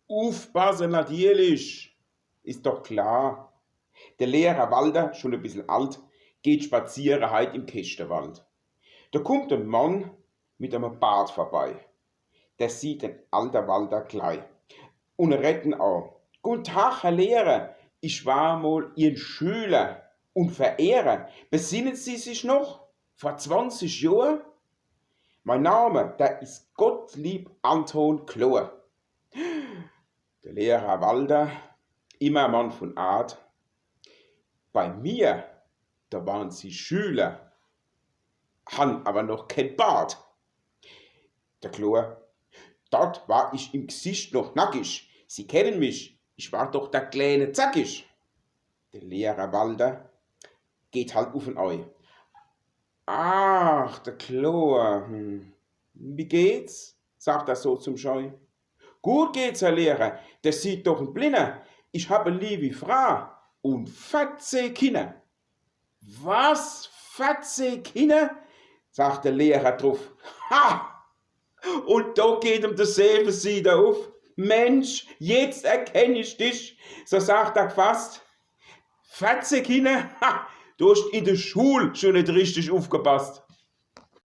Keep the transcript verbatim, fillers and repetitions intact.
Ufpasse, natierlich. Is doch klar. De Lehrer Walter, schun e bissel alt, geht spaziere heit im Käschtewald. Do kummt en Mann mit eme Bart vorbei. Der sieht den alte Walter glei un redt en a. „Guten Tag, Herr Lehrer. Ich war mol Ihrn Schüler un Verehrer. Besinnen Sie sich noch? Vor zwanzig Johr? Mein Name, der is Gottlieb Anton Klor.“ De Lehrer Walter, immer Mann vun Art: „Bei mir, do waren Sie Schüler, han awwer noch keen Bart.“ De Klor: „Dort war ich im Gsicht noch nackig. Sie kennen mich, ich war doch der kleene Zackig.“ De Lehrer Walter geht halt uf en ei. „Ach, de Klor, hm. Wie geht's?“, sagt er so zum Schei. „Gut geht's, Herr Lehrer, der sieht doch en Blinner. Ich hab e liewi Fraa un verzeh Kinner.“ „Was? Verzeh Kinner?“, sagt de Lehrer druf. Ha! Un do geht em de Säwesieder uf. „Mensch, jetzt erkenn ich dich“, so sagt er gfasst. „Verzeh Kinner? Ha! Du hascht in de Schul schun net richtig ufgepasst.“